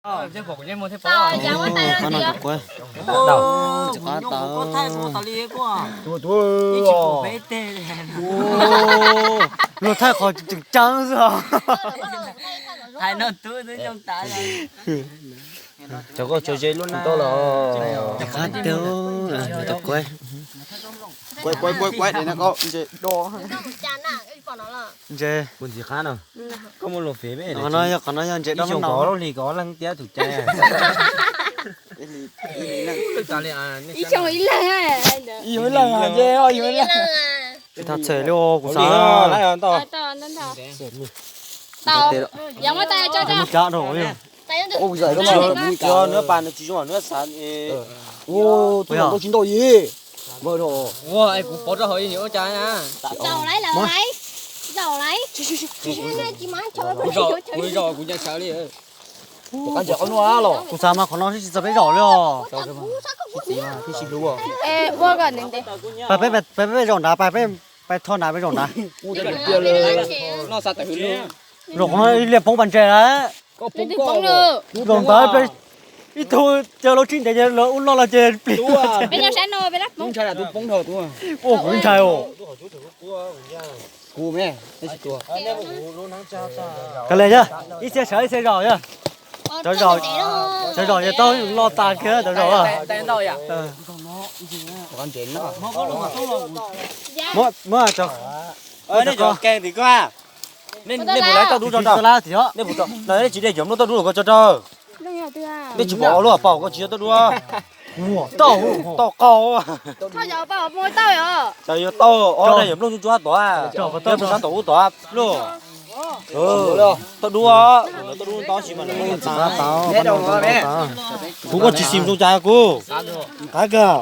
Qab no kuv kuv tsis qab tau. Luag thaij qhov tseem ceeb xwb os. Cov koj tso ze lub na. Tsis qab tau. Kuv kuv kuv kuv ntses do. Ntses. Kuv ntxiv qab no. Koj muaj lus fiv me. Qhov no yog, qhov no yog ntses do no. Hli kov leej tiab tus cai. Ib xyoo ib leeg. Ib xyoo ib leeg, ntses ib xyoo ib leeg. Tsis tas txhem li kuv xav. Tau, yog muab tais tso tso. Ua, tus ntau tsis ntau yim. Ua, kuv pov rau hauv ib ua cas na. Zaum laiv lawm laiv. Zaum laiv. Kuv zaum kuv ncaim sawv li. Kuv xav mas qhov no tsis txog peb zaum li os. Pais peb, pais peb zaum nrad, pais peb, pais tho nrad peb zaum nrad. Zaum qhov no ib liag poob pas ntses lawm. Zaum ntawd ib tug ces lawv tsib ntev ces lawv ua loj los ces plig. Ua kuv ntshai os. Kav liam yog ib txhia sawv ib txhia zaum yog. Cov zaum, cov zaum yog tau loj tas kiag cov zaum. Muab, muab cov, nej cov keeg tim ko, nej puas laiv tauj dub tso rau, nej puas, nej tsis de cov nplooj tauj dub los ko tso rau. Nej tsis pom ua luaj, pom ko tsis yog tauj dub. Tauj, tauj qaug. Xyov yog tauj, o, nej yog nplooj tsuab tsuab tod, yog nplooj sab tom ub tod pluj. Tauj dub, tauj dub ntau tsis mas nws txav tau. Kuv koj tsis xim zoo cas kuv. Qab kawg.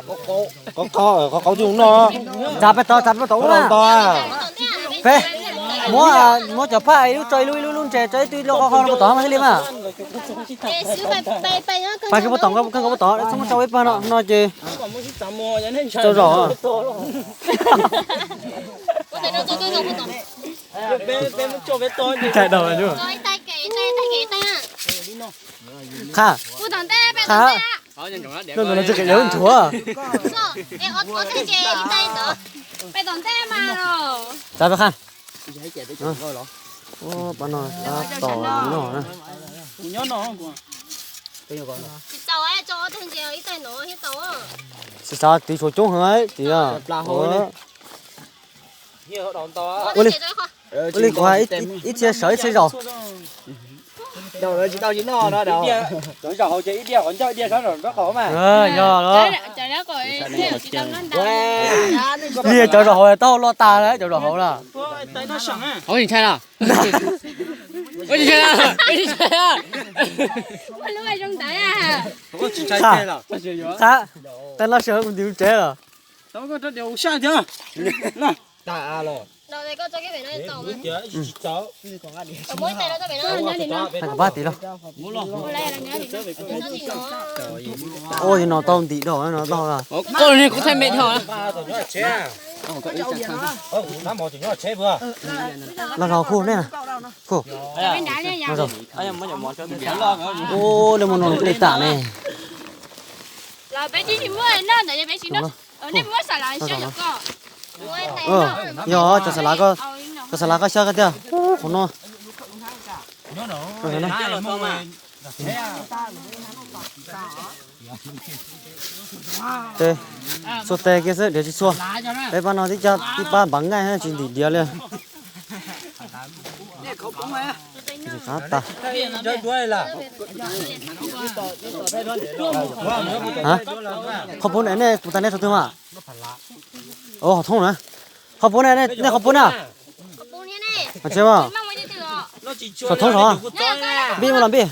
Qhov qaug, qhov qaug tsis zoo noj. Txav peb tod, txav peb tod ub na. Peb muab, muab cov phaj ib lub tso ib lub, ib lub lub ntses tso ib tug ib lub qhov qhov no puas tod mas thiaj li mas. Pais kawg puas tod, kawg puas tod, txhob muab tso ib pawg no, no ces tso zaum. Ntshaim dau. Qha, qha. Ntawm no tsis kev yog nthuav. Txav peb qha. Pab no tab tom noj na. Tsis xav tiv tshuav coob heev tiag. Ua li, ua li kuv hais ib txhia sawv ib txhia zaum. Cov zaum hauv ces ib diaj qhov ncauj ib diaj sab nraub qaum mas. Yog los. Liag cov zaum hauv tau loj tas lawm cov zaum hauv na. Ua tsis ntshai los? Ua tsis ntshai los? Ua tsis ntshai los? Qab, qab, tais no sawv mus ntim tsev los. Kom pab tim los. Ua no tau ntim dhau no tau. Koj ne kuv thaij me dhau. Los los khu ne. Khu. Ua li mus no kuj li tam ne. Yog cov xav lav, cov xav lav koj xyaw koj tiag. Qhov no. Txhua tes kiag xwb diav tsis txhua. Peb pab no tib co tib pab npav ngaij tsis ntim diav li. Qab tas. Qhov pub ne nej puas tas nej rau twg mas? Ov, thoob na. Qhov pub ne, nej qhov pub na. Tsev mas. Thoob zog. Npij mus los npij.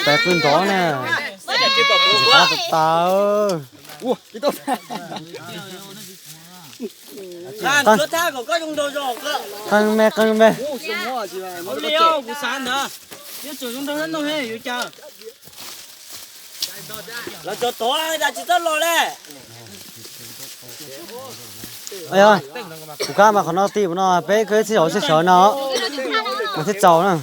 Peb qw nrov na. Qab tas. Qee me, qee me. Los tso tod, tsis txhob los le. Yog, kuv kab mas qhov no tim no peb kawg txhij hauv txhij sawv no mas thiaj txaus na.